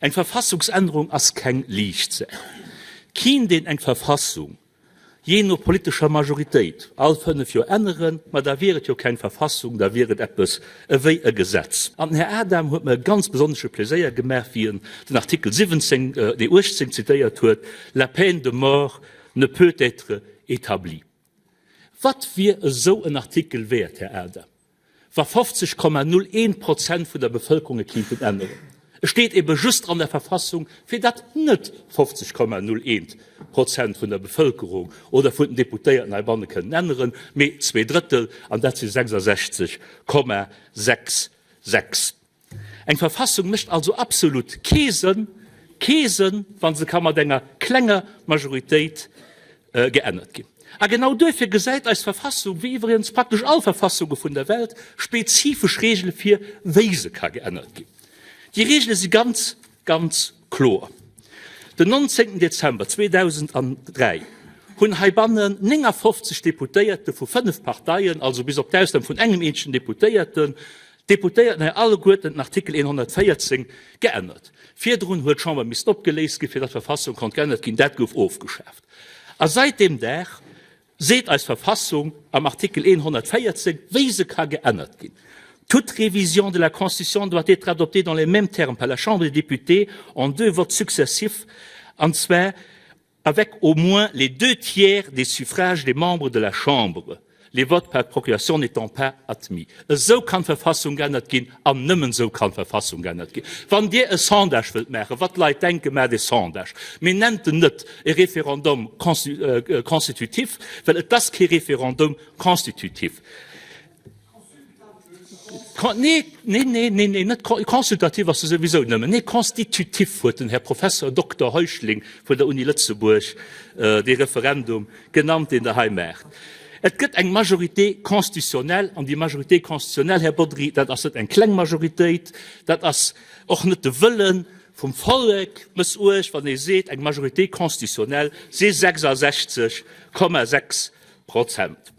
Eng Verfassungsännerung ass keng liicht Saach. Keen, deen eng Verfassung, jee no politescher Majoritéit, all fënnef Joer änneren, ma da wier et jo keng Verfassung, da wier et eppes ewéi e Gesetz. An den Här Adam huet mer e ganz besonnesche Pleséier gemaach, wéi en den Artikel 17, nee 18 zitéiert huet, La peine de mort ne peut être établie. Wat wier esou en Artikel wäert, Här Adam, wa 50,01 Prozent vun der Bevëlkerung e kinnten änneren? E steet ebe just an der Verfassung, fir datt net 50,01 Prozent vun der Bevëlkerung oder vun den Deputéierten heibanne kënnen änneren, mee zweedrëttel, an dat si 66,66. Eng Verfassung mécht also absolut kee Sënn, kee Sënn, wa se ka mat enger klenger Majoritéit geännert ginn. A genau duerfir gesäit eis Verfassung, wéi iwwregens praktesch all Verfassunge vun der Welt, spezifesch Regele vir, wéi se ka geännert ginn. Déi Regele si ganz, ganz kloer. Den 19. Dezember 2003 hunn heibannen 59 Deputéierte vu fënnef Parteien, also bis op d'Ausnam vun engem eenzegen Deputéierten, d'Deputéierten hei alleguerten den Artikel 114 geännert. Virdrun huet d'Chamber missten opgeléist ginn, fir datt d'Verfassung konnt geännert ginn. Dat gouf ofgeschaaft. A seit deem Dag seet eis Verfassung am Artikel 114, wéi se ka geännert ginn, Toute révision de la Constitution doit être adoptée dans les mêmes termes par la Chambre des députés en deux votes successifs, an zwar avec au moins les deux tiers des suffrages des membres de la Chambre, les votes par procuration n'étant pas admis. Esou kann d'Verfassung geännert ginn an nëmmen esou kann d'Verfassung geännert ginn. Wann Dir e Sondage wëllt maachen, wat d'Leit denken, maacht e Sondage, mee nennt en net e Référendum constitutif, well et ass kee Référendum constitutif. Nee, nee, nee, nee, nee, net consultatif ass e souwisou nëmmen, nee, constitutif huet den Här Professor Dokter Heuschling vun der Uni Lëtzebuerg dee Referendum genannt, deen Der hei maacht. Et gëtt eng Majorité constitutionnelle, an déi Majorité constitutionnelle, Här Bodry, dat ass net eng kleng Majoritéit, dat ass och net de Wëlle vum Vollek mëssuecht, wann ee seet, eng Majorité constitutionnelle si 66,6 Prozent.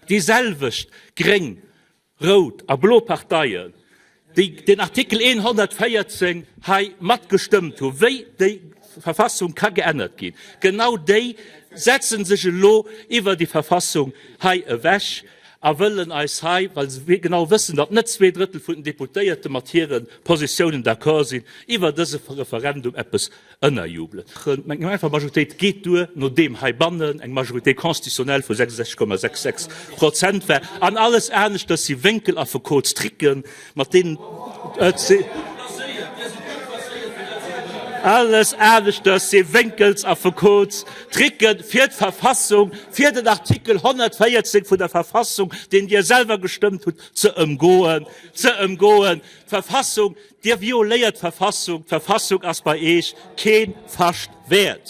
Déi selwecht gréng, rout a blo Parteien, déi den Artikel 114 hei matgestëmmt hu wéi déi Verfassung ka geännert ginn, genau déi setze sech elo iwwer déi Verfassung hei ewech a wëllen eis hei, well se genau wëssen, datt net zweedrëttel vun den Deputéierte mat hire Positiounen d'accord sinn, iwwer dëse Referendum eppes ënnerjubelen. Eng einfach Majoritéit geet duer, nodeem heibannen eng Majorité constitutionnelle vu 66,66 Prozent war. An alles aneschters si Wénkelaffekotstricken, mat deenen et si alles aneschters si Wénkelsaffekotstricken, fir d'Verfassung, fir den Artikel 114 vun der Verfassung, deen Dir selwer gestëmmt hutt, ze ëmgoen, ze ëmgoen. D'Verfassung, Dir violéiert d'Verfassung, d'Verfassung ass bei Eech keen Fascht wäert.